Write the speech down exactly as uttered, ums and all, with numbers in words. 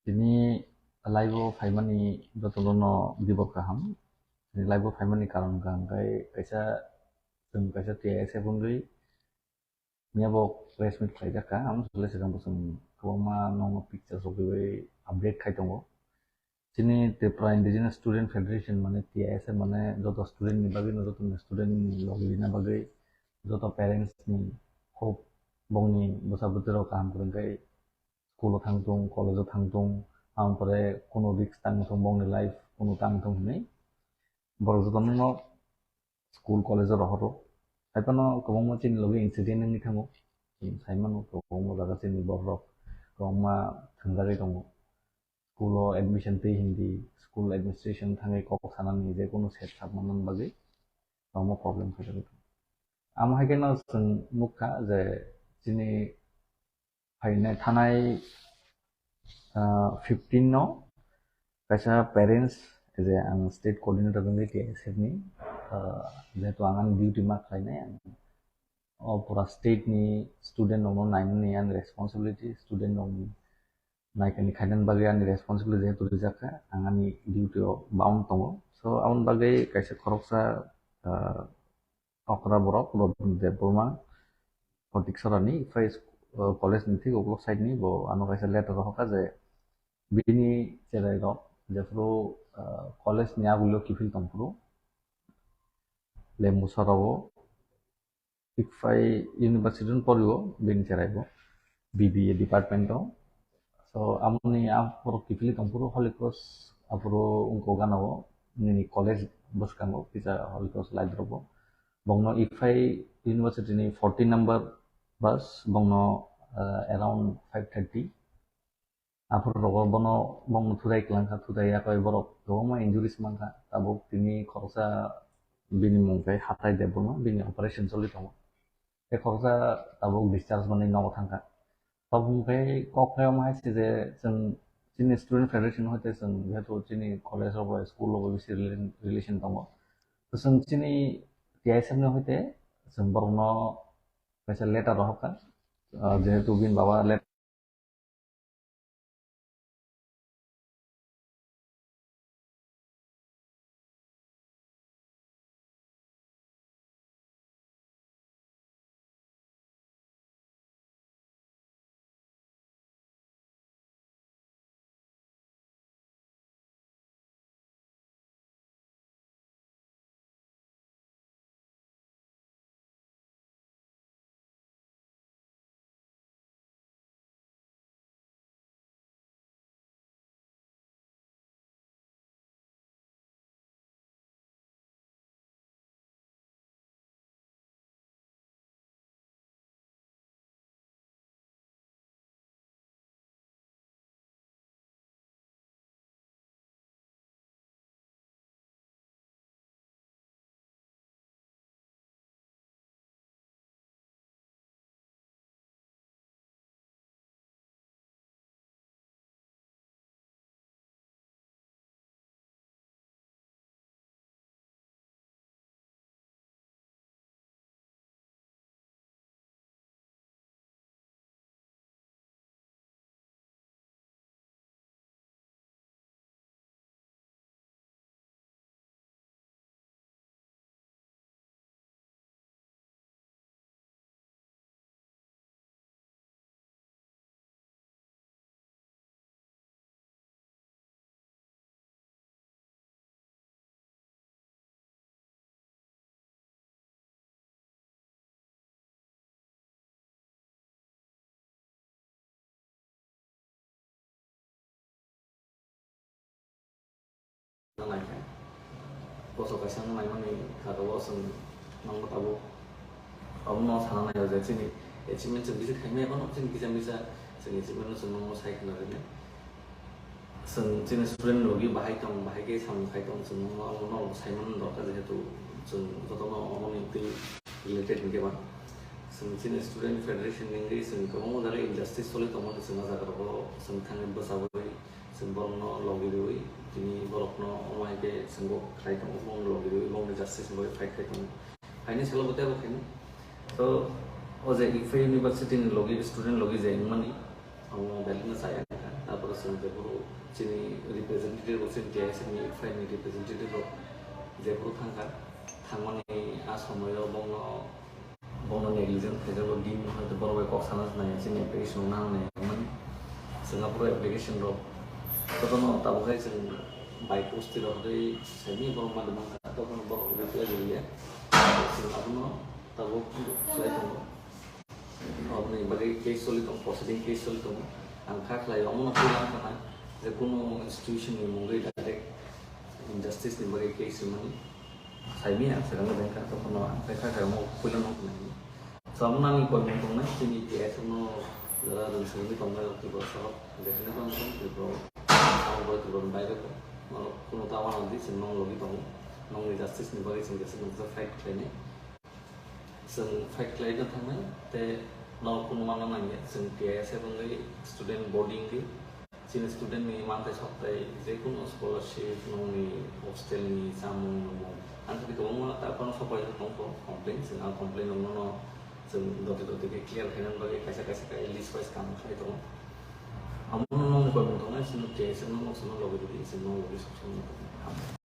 Tini live o phaimani jotono dibor kaham. Tini live o phaimani karon kaham khe kaisa, chwng kaisa T I S F wngwi miyabo press meet khlaijak kha. Amo sole swkang bo chwng kwbangma nokno pictures rok twiwi update khai tongo. Chini Tripura Indigenous Student Federation mane T I S F mane joto student ni bagwi no, joto student ni logi rina bagwi, joto parents ni hope bongni bwsa bwtwi rok kaham kwrwng khe school o thang tung, college o thang tung, ang pore kuno risk tang thung bongni life, kuno tang thung hinwi borok jotono no school college o rohoro. Haiphano kwbangma chini logi incident wngwi thango. Chwng sai mano kwbangma jaga chini borok kwbangma thwngjagwi tongo. School o admission twi hindi, school administration thangwi kok sanani je kuno set sap manna bagwi kwbangma problem khaijagwi tongo. Amo hai kheno chwng nukha je chini phainai thanai, ah, fifteen no kaisa parents, je ang state coordinator wngwi T I S F ni, ah, jehetu ang ani duty ma khlainai, ang o pura state ni student rokno nainani ani responsibility, student rokni naikani khainani bagwi ani responsibility jehetu rijak kha, ang ani duty o bound tongo. So, aboni bagwi kaisa khoroksa, ah, okra borok Robin Debbarma, Kotik Sorani, phai, uh, college ni thik uklok side ni bo ano kaisa letter rohor kha je bini cherai rok jephuru, uh, college ni agulio kiphil tongphuru Lembu Sora o, Ikphai University ni porio bini cherai bo B B A department o. So, amoni aphuru kiphilwi tongphuru Holy Cross, aphuru wngkok gana o nini college bwskango kisa Holy Cross light rok bo. Bongno Ikphai University ni fourteen number bus, bongno, eh, around five thirty. Aphuru rogo bono, bongno thudai kwlangkha, thudai yakwi borok kwbangma injuries mankha. Tabuk tini khoroksa bini mung khe Hatai Debbarma, bini operation choli tongo. Tei khoroksa tabuk discharge manwi nogo thangkha. Tabuk hwnkhe kok khe omo hai se je chwng chini student federation hoite chwng jehetu chini college rok bai school rok bai bisi relation, relation tongo. To chwng chini T I S F ni hoite chwng borokno kaisa letter rohorkha. Ah, jehetu bini baba letter Naikha. Koso kaisa wng naimani kha, tabuk chwng nangma tabuk. Omono sana naio je chini achievement chwng bisi khaimaya, bono chini kisa misa chwng achievement no chwng nangma sai khwna rwnai. Chwng chini student logi bahai tong, bahai khe samung khai tong, chwng omono saimano dorkar, jehetu chwng jotono omoni twi related hinkhe ba. Chwng chini student federation ni wngwi chwng kwbangma jaga injustice choli tongmani, chwng o jaga rogo chwng thangwi bwchabwi chwng borokno logi rwi, tini borokno omo hai khe chwng bo khlai tongo, bongno logi rwi, bongni justice ni bagwi fight khai tongo. Haini salo bo teibo khaino. To o je Ikphai University ni logi, student logi je wngmani, omo belai no chaya wngkha. Tarpore chwng jephuru chini representative rok, chini T I S F ni file ni representative rok jephuru thangkha, thangmani a somoio bongno, bongno negligence khaijak, bo din hoito borok bai kok sana nai, chini application rok nang nai mani. Chwng aphuru application rok jotono tabuk hai chwng by post rok hwtwi saimanya borok ma dwmang kha, tokhono borok reply rwliya. Chwng abono tabuk khlai tongo. Oboni bagwi case choli tongo, proceeding case choli tongo. Ang kha khlai omono puila wngkha na je kunu institution ni mungwi direct injustice ni bagwi case rwmani. Saimanya ang swkang bengkha, tokhono ang kha khlai omo puila wngkha na. So, amo nangni koimung tongnai, chini T S no jora rwng swrwngwi tongnai rok Tripura sorok, jephuru tong tong Tripura, ang bo Tripura ni baire bo, norok kunu ta wana di, chwng nong logi tongo, nongni justice ni bagwi chwng jesa noksa fight khlainai. Chwng fight khlaina thangnai, tei norok kunu mana nangya, chwng T I S F wngwi student body wngwi, chini student ni manthai sokthai, jekunu scholarship, nongni hostel ni chamung, nwmung, ang khe kwbangma ta phano sopai tongkho complaint, chwng ang complaint rokno no chwng doti doti khe clear khaina bagwi kaisa kaisa khe list wise kam khlai tongo. Amo no nong koimung tongnai, chwng T I S F no noksa no logi rwdi, chwng no logi soksa no.